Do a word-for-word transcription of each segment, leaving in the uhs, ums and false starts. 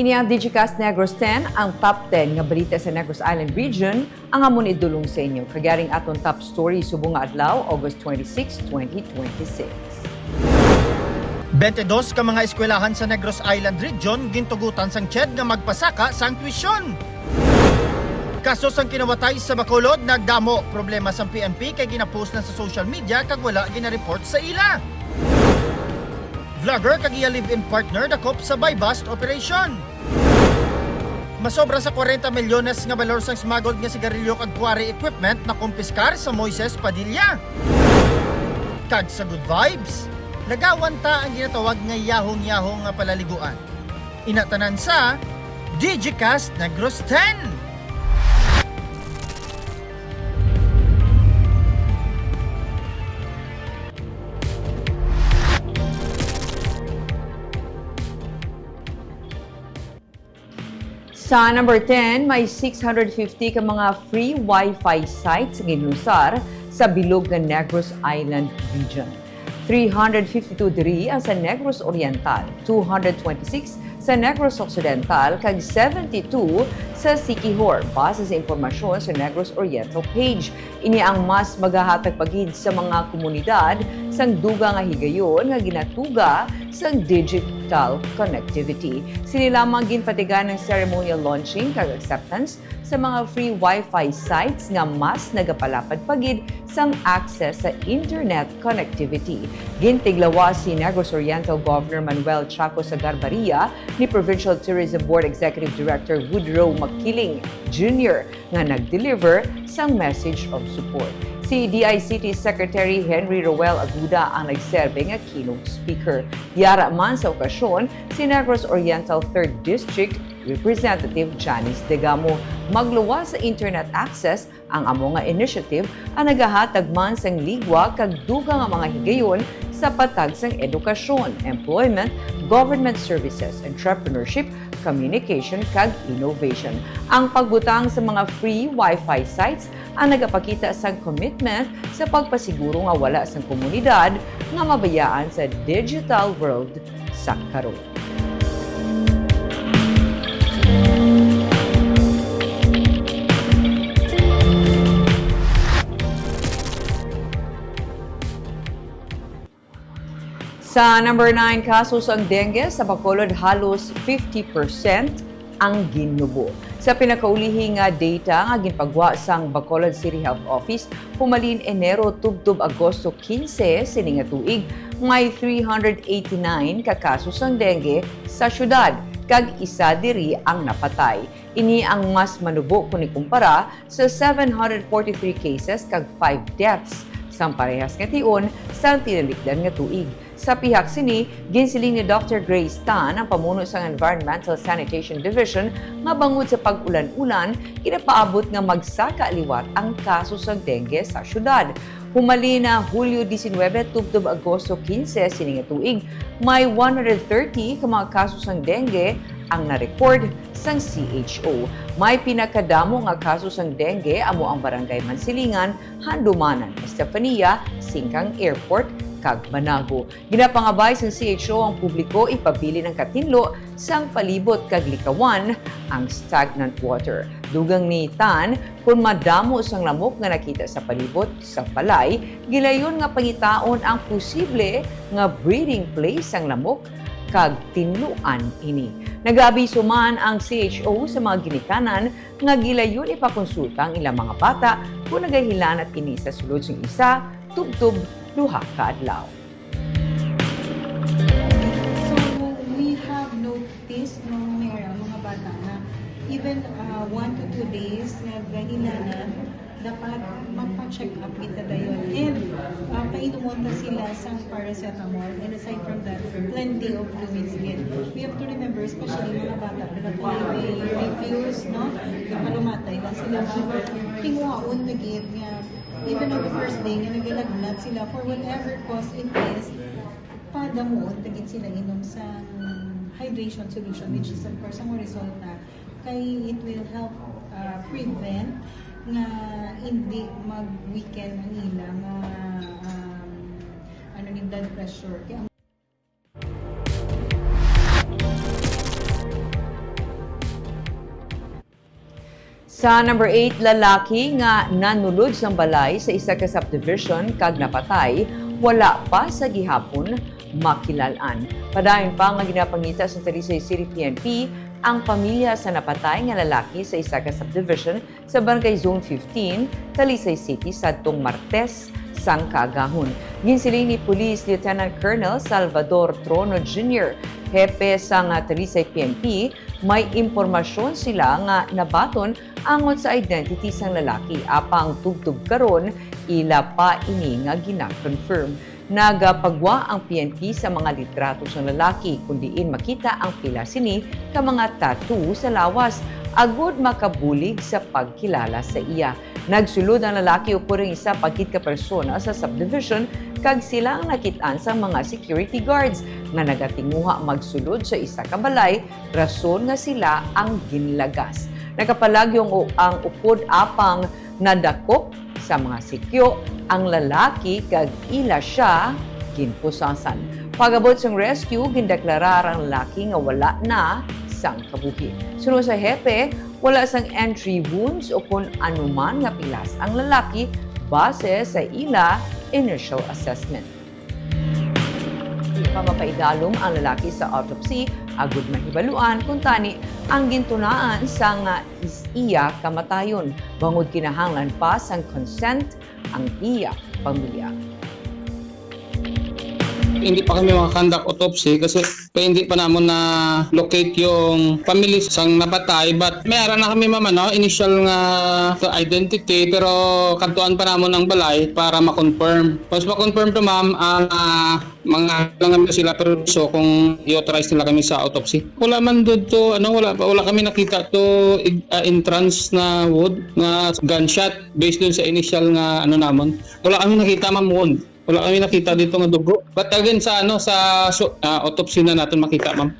Ini ang Digicast Negros ten, ang top ten nga balita sa Negros Island Region, ang amon idulong sa inyo. Kag yari ang aton top story subong nga adlaw, August twenty-six, twenty twenty-six. Twenty-two ka mga eskwelahan sa Negros Island Region gintugutan sang CHED nga magpasaka sang tuition. Kaso sang kinawatay sa Bacolod nagdamo, problema sang P N P kay ginapost na sa social media kag wala ginareport sa ila. Vlogger kag iya live-in partner dakop sa buy-bust operation. Masobra sa kwarenta milyones nga balor sang smuggled nga sigarilyo kag quarry equipment nakumpiskar sa Moises Padilla. Kag sa good vibes, lagawan ta ang ginatawag nga yahong-yahong nga palaliguan. Ina tanan sa Digicast Negros ten. Sa number ten, may six hundred fifty ka mga free Wi-Fi sites nga ginlusar sa bilog nga Negros Island Region. Three hundred fifty-two diri ang sa Negros Oriental, two hundred twenty-six sa Negros Occidental, kag seventy-two sa Siquijor, base sa impormasyon sa Negros Oriental page. Ini ang mas magahatag pa gid sa mga komunidad sang dugang nga higayon nga ginatuga sang digital connectivity. Sini lamang ginpatigayon ang ceremonial launching kag acceptance sa mga free Wi-Fi sites nga mas nagapalapad pa gid sang access sa internet connectivity. Gintiglawas si Negros Oriental Governor Manuel Chaco Sagarbaria ni Provincial Tourism Board Executive Director Woodrow Makiling Junior nga nag-deliver sang message of support. Si D I C T Secretary Henry Roel Aguda ang nagserbe nga keynote speaker. Yara man sa okasyon si Negros Oriental Third District Representative Janice Degamo. Magluwas sa internet access ang amo nga initiative ang nagahatag man sang ligwa kag dugang nga mga higayon sa patag sang edukasyon, employment, government services, entrepreneurship, communication, kag innovation. Ang pagbutang sa mga free Wi-Fi sites ang nagapakita sang commitment sa pagpasiguro nga wala sang komunidad nga mabayaan sa digital world sa karon. Sa number nine, kaso sang dengue sa Bacolod, halos fifty percent ang ginubo. Sa pinakaulihi nga data nga ginpagwa sang Bacolod City Health Office, humalin Enero tubtob Agosto quince sini nga tuig, may three hundred eighty-nine ka kaso sang dengue sa syudad, kag isa diri ang napatay. Ini ang mas manubo kon ikumpara sa seven hundred forty-three cases kag five deaths sang parehas nga tion sang tinalikdan nga tuig. Sa pihak sini, ginsiling ni Doctor Grace Tan, ang pamuno sang Environmental Sanitation Division, nga bangod sa pag-ulan-ulan, ginapaabot nga magsaka liwat ang kaso sang dengue sa syudad. Humalin na Hulyo diecinuebe tubtob Agosto quince sini nga tuig, may one hundred thirty ka mga kaso sang dengue ang na-record sang C H O. May pinakadamo nga kaso sang dengue amo ang Barangay Mansilingan, Handumanan, Estefania, Singkang Airport, kag Banago. Ginapangabay sang C H O ang publiko ipabilin ang katinlo sang palibot kag likawan ang stagnant water. Dugang ni Tan, kon madamo sang lamok nga nakita sa palibot sa balay, gilayon nga pangitaon ang posible nga breeding place sang lamok kag tinluan ini. Nagaabiso man ang C H O sa mga ginikanan nga gilayon ipakonsulta ang ilang mga bata kon nagahilanat ini sa sulod sang isa tubtob duha ka adlaw. So, we have noticed nung may mga bata na even, ah, one to two days nagdahilanan, dapat magpa-check up kita dayon. And, ah, painomon ta sila sang paracetamol. And aside from that, plenty of fluids din. We have to remember, especially mga bata, pila po may refuse, no? Kapalumatay lang sila. Tinguhaon na gid nga even on the first day nga nagalagnat sila, for whatever cause it is, padamuon ta gid sila inom sa hydration solution, which is, of course, ang result na kay it will help, uh, prevent nga hindi mag-weaken ang ilang, uh, um, ano ni, blood pressure. Kaya Sa number eight, lalaki nga nanulod sang balay sa isa ka subdivision kag napatay, wala pa sa gihapon makilal-an. Padayon pa nga ginapangita sa Talisay City P N P ang pamilya sa napatay nga lalaki sa isa ka subdivision sa Barangay Zone fifteen, Talisay City, sadtong Martes sang kaagahon. Ginsiling ni Police Lieutenant Colonel Salvador Trono Junior, hepe sang Talisay P N P, may impormasyon sila nga nabaton angot sa identity sang lalaki, apang tubtob karon ila pa ini nga gina-confirm. Nagapagwa ang P N P sa mga litrato sang lalaki, kun diin makita ang pila sini ka mga tattoo sa lawas, agud makabulig sa pagkilala sa iya. Nagsulod ang lalaki ukon ang isa pa gid ka persona sa subdivision, kag sila ang nakit-an sang mga security guards nga nagatinguha magsulod sa isa ka balay, rason nga sila ang ginlagas. Nagapalagyong u-, ang ukod, apang nadakop sa mga sikyo ang lalaki kag ila sia ginpusasan. Pag-abot sang rescue, gindeklarar ang lalaki nga wala na sang kabuhi. Suno sa hepe, wala sang entry wounds o kon anuman nga pilas ang lalaki base sa ila initial assessment. Di pa mapaidalom ang lalaki sa autopsy agud mahibaluan kung tani ang gintunaan sang is-, iya kamatayon, bangod kinahanglan pa sang consent ang iya pamilya. Hindi pa kami makakonduct autopsy kasi pa hindi pa namon na locate yung family sang napatay, but may ara na kami, ma'am, ano, initial nga identity, pero kadtuan pa namon ang balay para ma-confirm. Once ma-confirm to, ma'am, ang, ah, mga lang naman sila, pero so kung i-authorize nila kami sa autopsy. Wala man dito, ano, wala pa, wala kami nakita to ig-, ah, entrance na wound, na gunshot, based dun sa initial nga, ano, namon. Wala kami nakita, ma'am, wound. Wala kami nakita dito nga dugo. But again, sa, ano, sa, so, ah, autopsy na natin makita, ma'am.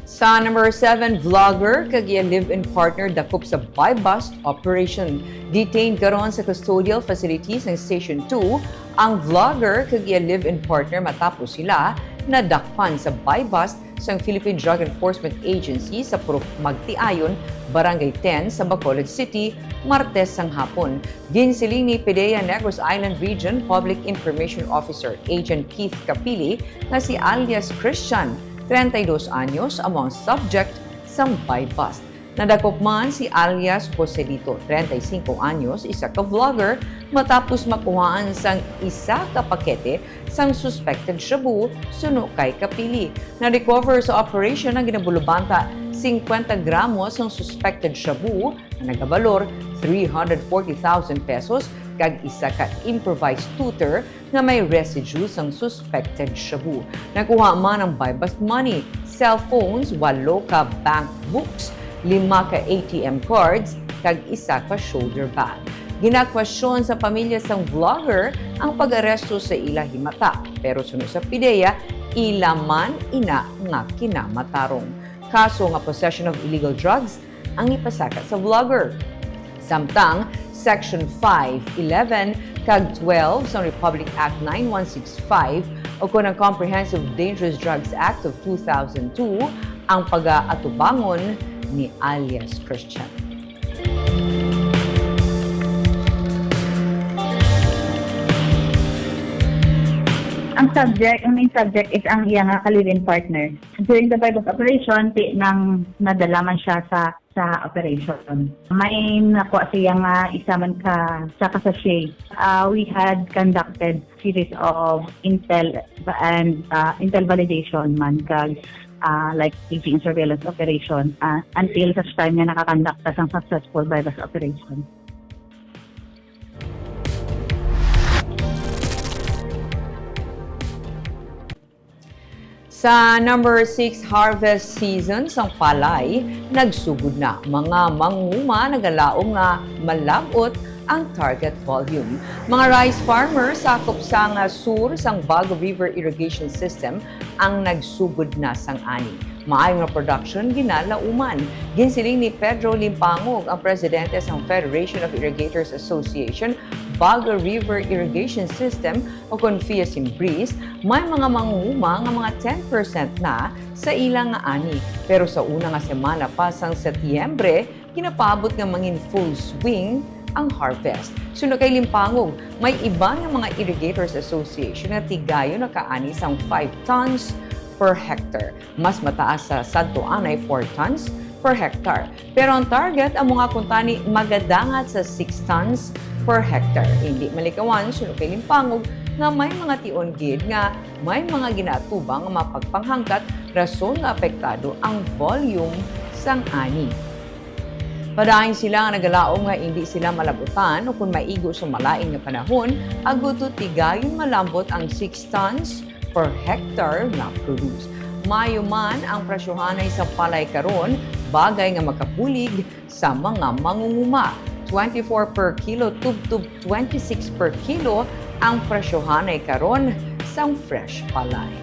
Sa number seven, vlogger kag iya live-in partner dakop sa buy-bust operation. Detained karon sa custodial facility sang Station two ang vlogger kag iya live-in partner matapos sila nadakpan sa buy-bust sang Philippine Drug Enforcement Agency sa Purok Magtiayon, Barangay ten sa Bacolod City, Martes sang hapon. Ginsiling ni PDEA Negros Island Region Public Information Officer Agent Keith Capili nga si alias Christian, treinta y dos anyos, amo ang subject sang buy-bust. Nadakop man si alias Joselito, treinta y cinco anyos, isa ka vlogger, matapos makuhaan sang isa ka pakete sang suspected shabu, suno kay Capili. Na-recover sa operation ang ginabulubanta singkwenta gramo sang suspected shabu nga nagabalor three hundred forty thousand pesos kag isa ka improvised tutor nga may residue sang suspected shabu. Nakuha man ang buy-bust money, cellphones, walo ka bank books, lima ka A T M cards, kag isa ka shoulder bag. Ginakwestiyon sa pamilya sang vlogger ang pag-aresto sa ila himata, pero suno sa PDEA, ila man ina nga kinamatarong. Kaso nga possession of illegal drugs ang ipasaka sa vlogger. Samtang Section five eleven kag twelve sang Republic Act nine one six five, o kon ang Comprehensive Dangerous Drugs Act of two thousand two, ang pagaatubangon ni alias Christian. Ang subject, ang main subject is ang iya nga ka-live-in partner. During the buy-bust operation, ti nang nadala man siya sa sa operation. May nakuha siya nga isa man ka sa ka sachet. Uh, we had conducted series of intel and uh, intel validation man kag uh, like A G and surveillance operation uh, until such time nga nakakonduct ta sang successful buy-bust operation. Sa number six, harvest season sang palay nagsugod na. Mga manguma nagalaom nga malab-ot ang target volume. Mga rice farmers sakop sang sur sang Bago River Irrigation System ang nagsugod na sang ani. Maayo nga production ginalauman. Ginsiling ni Pedro Limpangog, ang presidente sang Federation of Irrigators Association, Bago River Irrigation System o kon Fias Imbris, may mga mangunguma nga mga ten percent na sa ila nga ani. Pero sa una nga semana pa sang Setyembre, ginapaabot nga mangin full swing ang harvest. Suno kay Limpangog, may iban nga mga Irrigators Association nga tigayon nakaani sang five tons per hectare. Mas mataas sa sadto anay four tons per hectare. Pero ang target amo nga kuntani magadangat sa six tons per hectare. Hindi malikawan, suno kay Limpangog, nga may mga tion gid nga may mga ginaatubang nga mapagpanghangkat rason nga apektado ang volume sang ani. Padayon sila nga nagalaom nga indi sila malabutan o kon maigo sa malain nga panahon, agud to tigayon malambot ang six tons per hectare nga produce. Maayo man ang presyohanay sa palay karon, bagay nga makabulig sa mga mangunguma. Twenty-four per kilo tubtob twenty-six per kilo ang presyohanay karon sang fresh palay.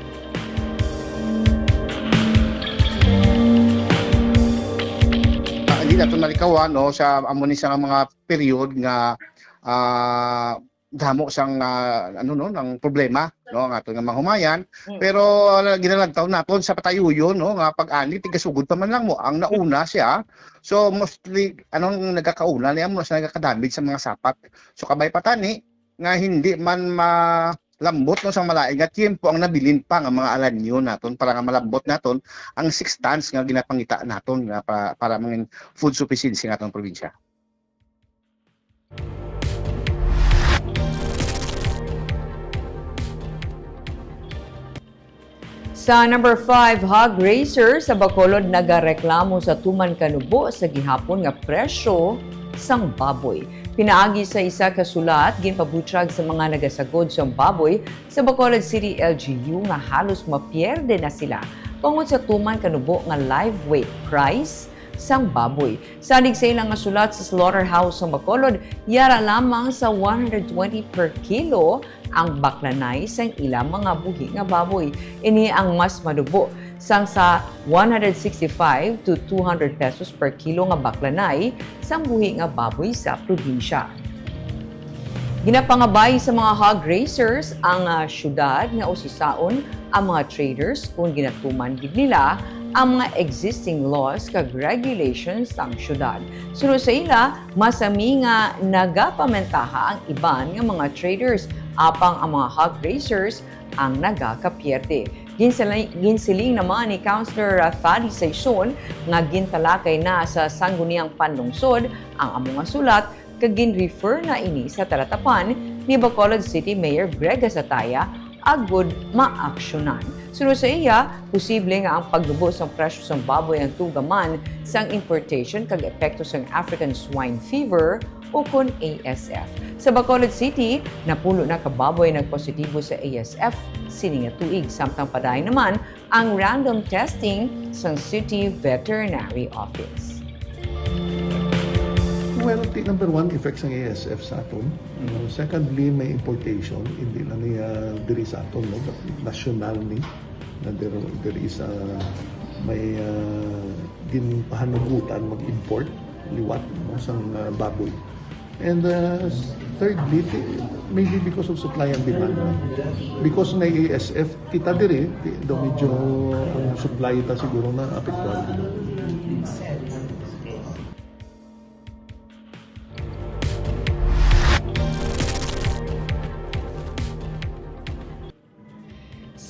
Ah, hindi nato malikawan, no, sa amo ni sa mga period nga, ah, damo sang, ah, ano, no, ng problema, no, ang aton nga mahumayan. Mm. Pero, ah, ginalagtaw naton sa patayuyon, no, nga pag-ani, tigasugod pa man lang mo. Ang nauna siya, so mostly, anong nagkakauna niya, mo sa nagkakadamage sa mga sapat. So kabay pa tani, nga hindi man malambot, no, sa malain nga tiyempo ang nabilin pa nga mga alanyo naton para nga malambot naton ang six tons nga ginapangita naton nga pa, para mangin food sufficiency nga atong probinsya. Sa number five, hog raiser sa Bacolod nagareklamo sa tuman kanubo sa gihapon nga presyo sang baboy. Pinaagi sa isa ka sulat, ginpabutyag sa mga nagasagod sang baboy sa Bacolod City L G U nga halos mapierde na sila bangod sa tuman kanubo nga live weight price sang baboy. Sanig sa ila nga sulat sa slaughterhouse sa Bacolod, yara lamang sa one hundred twenty per kilo ang baklanay sang ila mga buhi nga baboy. Ini ang mas manubo sang sa one hundred sixty-five to two hundred pesos per kilo nga baklanay sang buhi nga baboy sa probinsya. Ginapangabay sa mga hog raisers ang, ah, syudad nga usisaon ang mga traders kon ginatuman gid nila ang mga existing laws kag regulations sang syudad. Suno sa ila, masami nga nagapamentaha ang iban nga mga traders, apang ang mga hog raisers ang nagakapierde. Ginsali-, ginsiling naman ni Councilor, ah, Fadi Saison nga gintalakay na sa Sangguniang Panlungsod ang amo nga sulat kag gin-refer na ini sa talatapan ni Bacolod City Mayor Greg Gasataya agud maaksyonan. Suno sa iya, posible nga ang pagnubo sang presyo sang baboy ang tugaman sang importation kag epekto sang African Swine Fever o kon A S F. Sa Bacolod City, napulo na ka baboy nagpositibo sa A S F sini nga tuig, samtang padayon naman ang random testing sang City Veterinary Office. Well, ti-, number one, effects ng A S F sa aton. Mm. Uh, secondly, may importation, hindi na niya diri sa aton, no? But national ni, na there, there is a, may, uh, ginpahanugutan mag-import liwat, no, sang, uh, baboy. And, uh, thirdly, ti-, maybe because of supply and demand, no? Because may A S F kita diri, ti-, daw medyo ang supply ta siguro na apektado.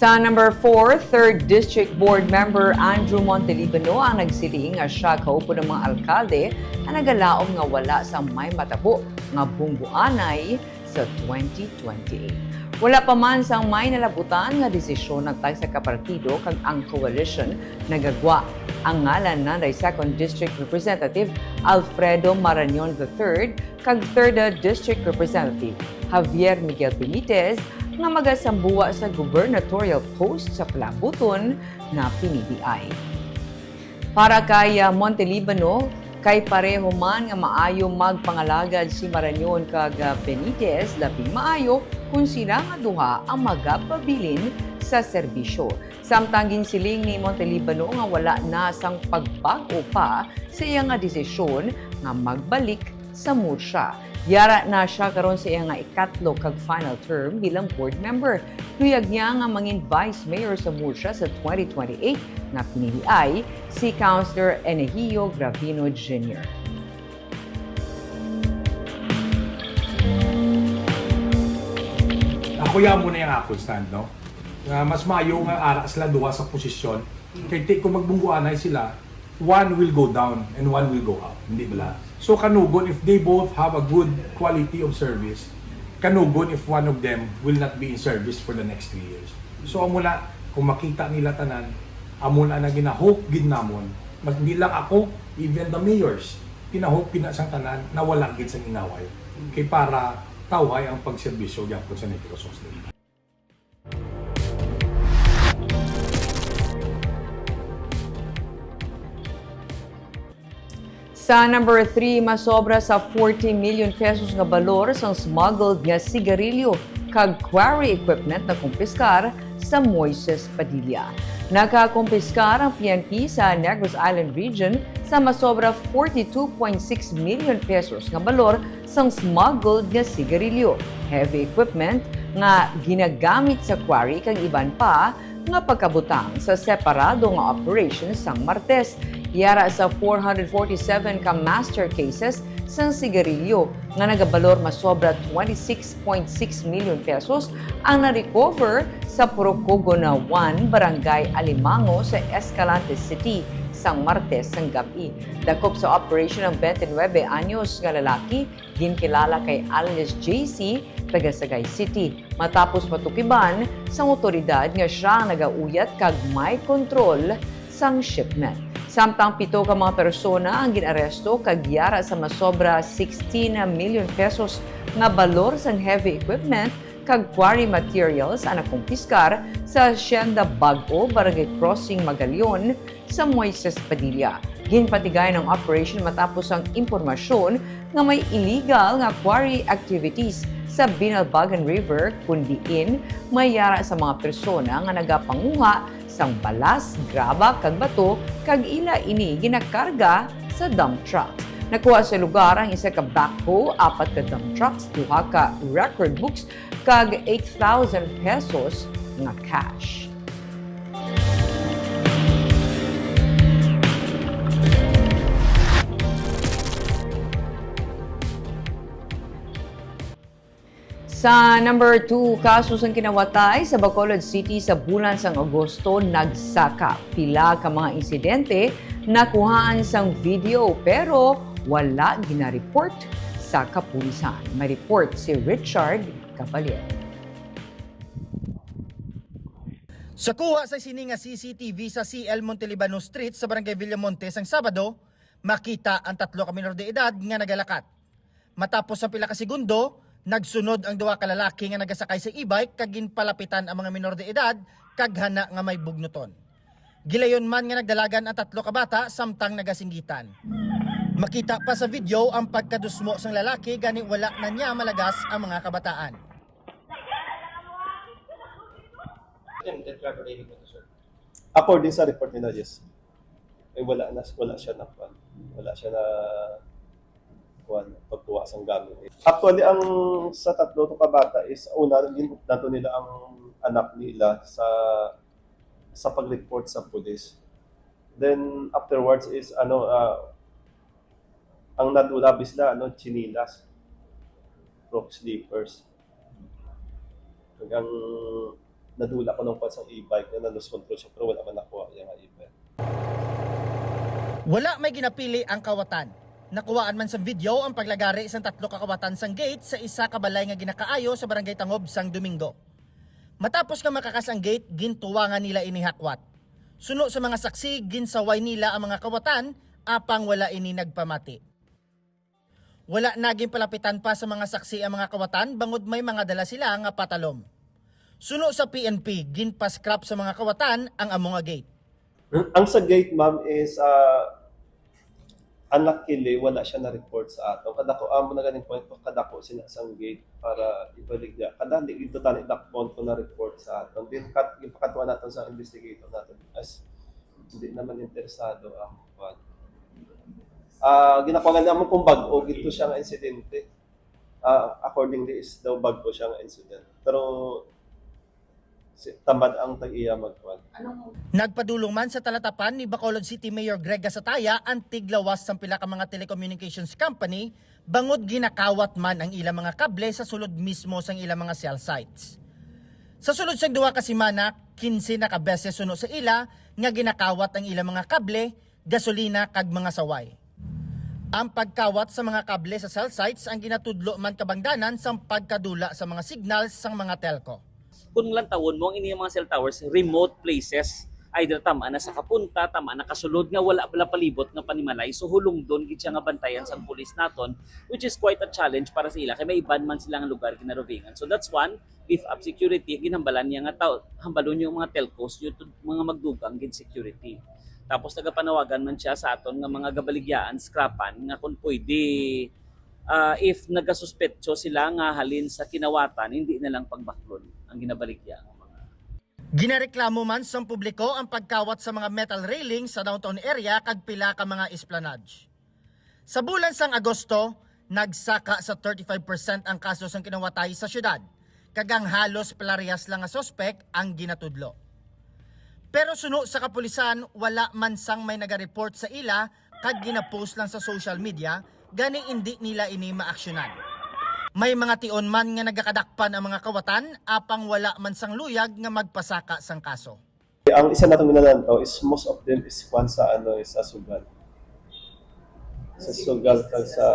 Sa number four, Third District Board Member Andrew Montelibano ang nagsiling nga siya kaupod ang mga alkalde nga nagalaom nga wala sa may matabo nga bunggoanay sa twenty twenty-eight. Wala pa man sang may nalabutan nga desisyon ang tagsa ka partido kag ang coalition nagagwa ang ngalan nanday Second District Representative Alfredo Marañon the third kag Third District Representative Javier Miguel Benitez nga magasambuwa sa gubernatorial post sa palaabuton nga piniliay. Para kay, ah, Montelibano, kay pareho man nga maayo magpangalagad si Marañon kag, ah, Benitez, labing maayo kon sila nga duha ang magapabilin sa serbisyo. Samtang ginsiling ni Montelibano nga wala na sang pagbag-o pa sa iya nga desisyon nga magbalik sa Murcia. Yara na sia karon sa iya nga ikatlo kag final term bilang board member. Luyag niya nga mangin vice mayor sa Murcia sa twenty twenty-eight nga piniliay si Councilor Enehio Gravino Junior. Ako, yamo na yung akon stand, no? Nga mas maayo nga ara sila duha sa posisyon. Kay ti kung magbungguanay sila, one will go down and one will go up. Hindi bala? So kanugon, if they both have a good quality of service, kanugon if one of them will not be in service for the next three years. So amo na, kung makita nila tanan, amo na na ginahope gid namon. Mas, hindi lang ako, even the mayors, ginahope gid na sang tanan na wala gid sang inaway. Kay para tawhay ang pagserbisyo gyapon sa Negros Occidental. Sa number three, masobra sa forty million pesos nga balor sang smuggled nga sigarilyo kag quarry equipment nakumpiskar sa Moises Padilla. Nakakumpiskar ang P N P sa Negros Island Region sa masobra forty-two point six million pesos nga balor sang smuggled nga sigarilyo, heavy equipment nga ginagamit sa quarry kag iban pa nga pagkabutang sa separado nga operation sang Martes. Yara sa four hundred forty-seven ka master cases sang sigarilyo nga nagabalor masobra twenty-six point six million pesos ang na-recover sa Procogo na one, Barangay Alimango sa Escalante City sang Martes sang gab-i. Dakop sa operation ang twenty-nine anyos nga lalaki, ginkilala kay alias J C, taga Sagay City. Matapos matukiban sang awtoridad nga sia ang nagauyat kag may kontrol sang shipment. Samtang pito ka mga persona ang gin-aresto kag yara sa masobra sixteen million pesos nga balor sang heavy equipment kag quarry materials ang nakumpiskar sa Hacienda Bag-o, Barangay Crossing, Magallon, sa Moises Padilla. Ginpatigayon ang operation matapos ang impormasyon nga may illegal nga quarry activities sa Binalbagan River, kun diin may yara sa mga persona nga nagapanguha sang balas, graba, kag bato, kag ila ini ginakarga sa dump trucks. Nakuha sa lugar ang isa ka backhoe, apat ka dump trucks, duha ka record books, kag eight thousand pesos nga cash. Sa number two, kaso sang kinawatay sa Bacolod City sa bulan sang Agosto nagsaka. Pila ka mga insidente nakuhaan sang video pero wala gina-report sa kapulisan. May report si Richard Caballero. Sa kuha sa sini nga C C T V sa C L Montelibano Street sa Barangay Villamonte sang Sabado, makita ang tatlo ka minor de edad nga nagalakat. Matapos ang pila ka segundo, nagsunod ang duha ka lalaki nga nagasakay sa e-bike kag ginpalapitan ang mga minor de edad kag hana nga may bugnuton. Gilayon man nga nagdalagan ang tatlo ka bata samtang nagasinggitan. Makita pa sa video ang pagkadusmo sang lalaki gani wala na niya malagas ang mga kabataan. According sa report nila, yes. Ay wala na, wala siya na kuwan. Wala siya na kuwan, pagkuha sang gamit. Actually, ang sa tatlo to ka bata is una gin-, nato nila ang anak nila sa sa pag-report sa pulis. Then afterwards is ano, ah, ang nadula bisla ano, chinilas, Crocs slippers. Kag ang nadula ko nung sa e-bike na na-lose control siya pero wala man nakuha iya nga e-bike. Wala may ginapili ang kawatan. Nakuhaan man sa video ang paglagari sang tatlo ka kawatan sang gate sa isa ka balay nga ginakaayo sa Barangay Tangob sang Domingo. Matapos nga makakas ang gate, gintuwangan nila ini hakwat. Suno sa mga saksi, ginsaway nila ang mga kawatan apang wala ini nagpamati. Wala na ginpalapitan pa sa mga saksi ang mga kawatan bangod may mga dala sila nga patalom. Suno sa P N P, ginpa-scrap sa mga kawatan ang amo nga gate. Ang sa gate, ma'am, is ah, unluckily, wala siya na-report sa ato. Kadako amo na ganing point, kadako sina sang gate para ibaligya. Kadali dito tani dakpon ko na-report sa ato. Then kat, ipakatuan nato sa investigator nato. As hindi naman interesado ang kuwan. Ah, ginakuwangan namo kung bag-o gid to siya nga insidente. Ah, accordingly is daw bag-o siya nga incident. Pero si, tamad ang tag-iya magkuwan. Nagpadulong man sa talatapan ni Bacolod City Mayor Greg Gasataya ang tiglawas sang pila ka mga telecommunications company bangod ginakawat man ang ilang mga kable sa sulod mismo sang ilang mga cell sites. Sa sulod sang duha ka semana, kinse na ka beses suno sa ila nga ginakawat ang ilang mga kable, gasolina kag mga saway. Ang pagkawat sa mga kable sa cell sites ang ginatudlo man kabangdanan sang pagkadula sa mga signals sang mga telco. Kung lantawon mo ang inyong mga cell towers, remote places, either tama na sa kapunta, tama na kasulod nga wala pala palibot nga panimalay. So hulungdon gid siya nga bantayan sang pulis naton, which is quite a challenge para sa ila kay may iban man sila nga lugar ginaruvingan. So that's one, beef up security, ginhambalan niya nga taw, hambalon niyo ang mga telcos, yung mga magdugang gid security. Tapos nagapanawagan man siya sa aton nga mga gabaligyaan, scrapan, nga kung pwede, ah, if nagasuspetso sila nga halin sa kinawatan, hindi na lang pagbaklon ang ginabaligya nga mga Ginareklamo man sang publiko ang pagkawat sa mga metal railing sa downtown area kag pila ka mga esplanade. Sa bulan sang Agosto, nagsaka sa thirty-five percent ang kaso sang kinawatay sa syudad, kag ang halos parehas lang nga suspek ang ginatudlo. Pero suno sa kapulisan, wala man sang may nagareport sa ila kag ginapost lang sa social media, gani indi nila ini maaksyonan. May mga tion man nga nagakadakpan ang mga kawatan, apang wala man sang luyag nga magpasaka sang kaso. Ang isa natong ginalantaw is most of them is kwan sa, ano, sa sugal. Sa sugal kag sa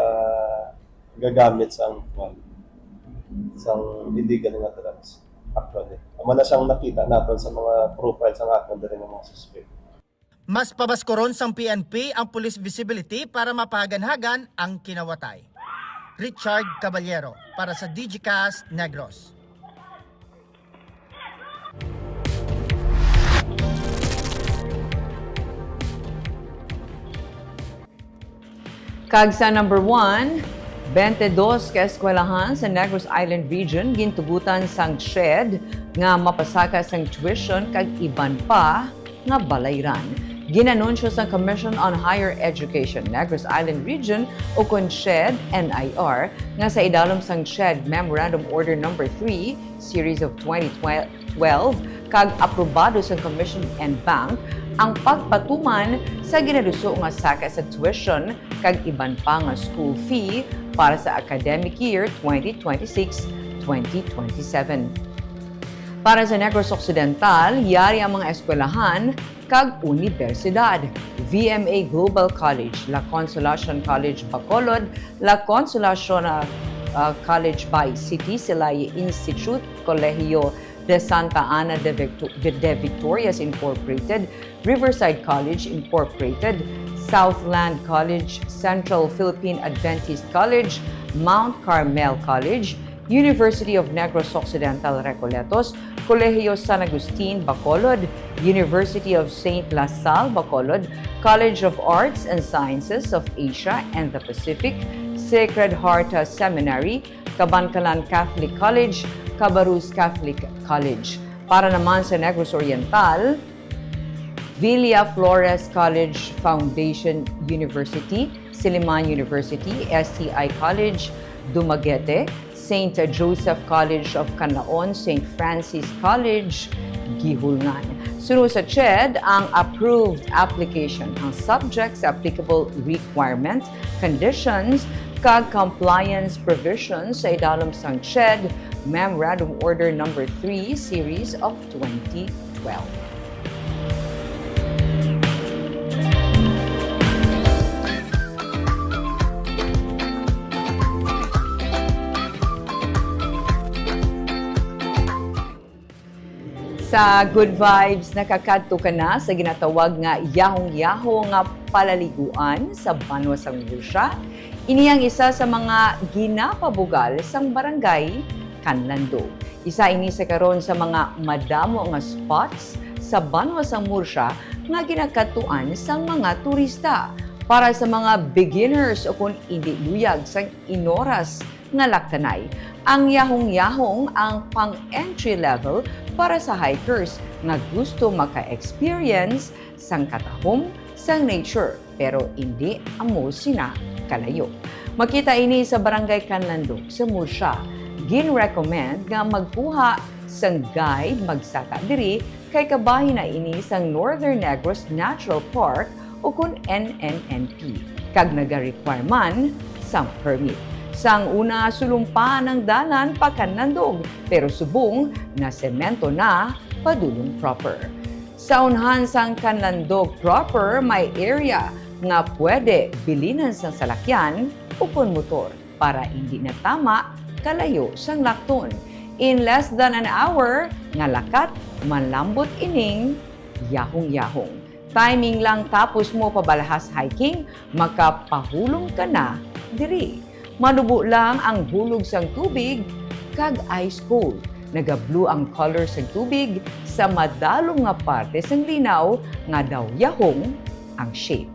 gagamit sa ang kwan, sang illegal nga drugs. Actually, amo na siyang nakita naton sa mga profile sa aton diri nga mga suspect. Mas pabaskuron sang P N P ang police visibility para mapahaganhagan ang kinawatay. Richard Caballero para sa Digicast Negros. Kag sa number one, twenty-dos ka eskwelahan sa Negros Island Region gintugutan sang CHED nga mapasaka sang tuition kag iban pa nga balayran. Ginanunsyo sang Commission on Higher Education Negros Island Region, ukon CHED N I R, nga sa idalom sang CHED Memorandum Order Number three, Series of twenty twelve, kag aprobado sang Commission and Bank ang pagpatuman sa ginaduso nga saka sa tuition kag iban pa nga school fee para sa academic year twenty twenty-six, twenty twenty-seven. Para sa Negros Occidental, yari ang mga eskwelahan kag unibersidad. V M A Global College, La Consolacion College, Bacolod, La Consolacion, ah, ah, College by City, Silay Institute, Colegio de Santa Ana de, Victo- de Victorias Incorporated, Riverside College Incorporated, Southland College, Central Philippine Adventist College, Mount Carmel College, University of Negros Occidental Recoletos, Colegio San Agustin Bacolod, University of Saint La Salle Bacolod, College of Arts and Sciences of Asia and the Pacific, Sacred Heart Seminary, Kabankalan Catholic College, Cabarrus Catholic College. Para naman sa Negros Oriental, Villa Flores College Foundation University, Siliman University, S T I College, Dumaguete, Saint Joseph College of Canlaon, Saint Francis College, Guihulngan. Suno sa CHED ang approved application, ang subjects, applicable requirement, conditions, kag compliance provisions sa idalom sang CHED Memorandum Order Number three, Series of twenty twelve. Sa Good Vibes, nakakadto ka na sa ginatawag nga yahong-yahong nga palaliguan sa banwa sang Murcia. Ini ang isa sa mga ginapabugal sang barangay Canlandog. Isa ini sa karon sa mga madamo nga spots sa banwa sang Murcia nga ginakadtuan sang mga turista. Para sa mga beginners o kon indi luyag sang inoras nga laktanay, ang yahong-yahong ang pang-entry level para sa hikers nga gusto maka-experience sang katahom, sang nature, pero indi amo sina kalayo. Makita ini sa Barangay Canlandog sa Murcia. Gin-recommend nga magkuha sang guide magsaka diri kay kabahin na ini sang Northern Negros Natural Park, o kon N N N P, kag naga-require man sang permit. Sang una, sulumpa ang dalan pa Canlandog, pero subong nasemento na padulong proper. Sa unhan sang Canlandog proper, may area nga pwede bilinan sang salakyan o kon motor para indi na tama kalayo sang Lacton. In less than an hour nga lakat, manlambot ining yahong-yahong. Timing lang, tapos mo pabalahas hiking, makapahulom ka na diri. Manubo lang ang hulog sang tubig kag ice cold. Naga-blue ang color sang tubig sa madalom nga parte sang linaw nga daw yahong ang shape.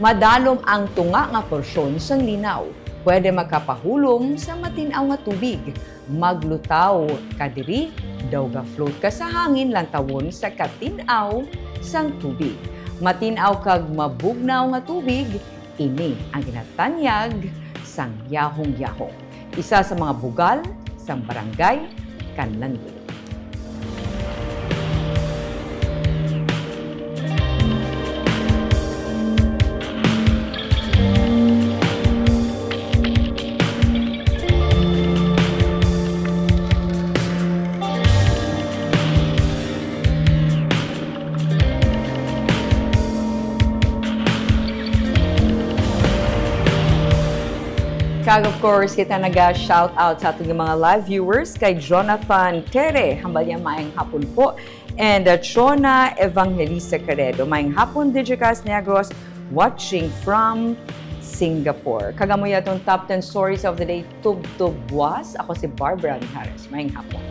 Madalom ang tunga nga porsyon sang linaw. Pwede makapahulom sa matin-aw nga tubig. Maglutaw ka diri, daw ga-float ka sa hangin lantawon sa katin-aw sang tubig. Matin-aw kag mabugnaw nga tubig, ini ang ginatanyag sang yahong-yahong, isa sa mga bugal sang Barangay Canlandog. Kag of course, kita naga-shout out sa aton nga mga live viewers, kay Jonathan Tere, hambal niya, "Maayong hapon po." And, uh, Chona Evangelista Caredo, "Maayong hapon, Digicast Negros, watching from Singapore." Kag amo ya atong top ten stories of the day, tubtob buas. Ako si Barbara Mijares. Maayong hapon.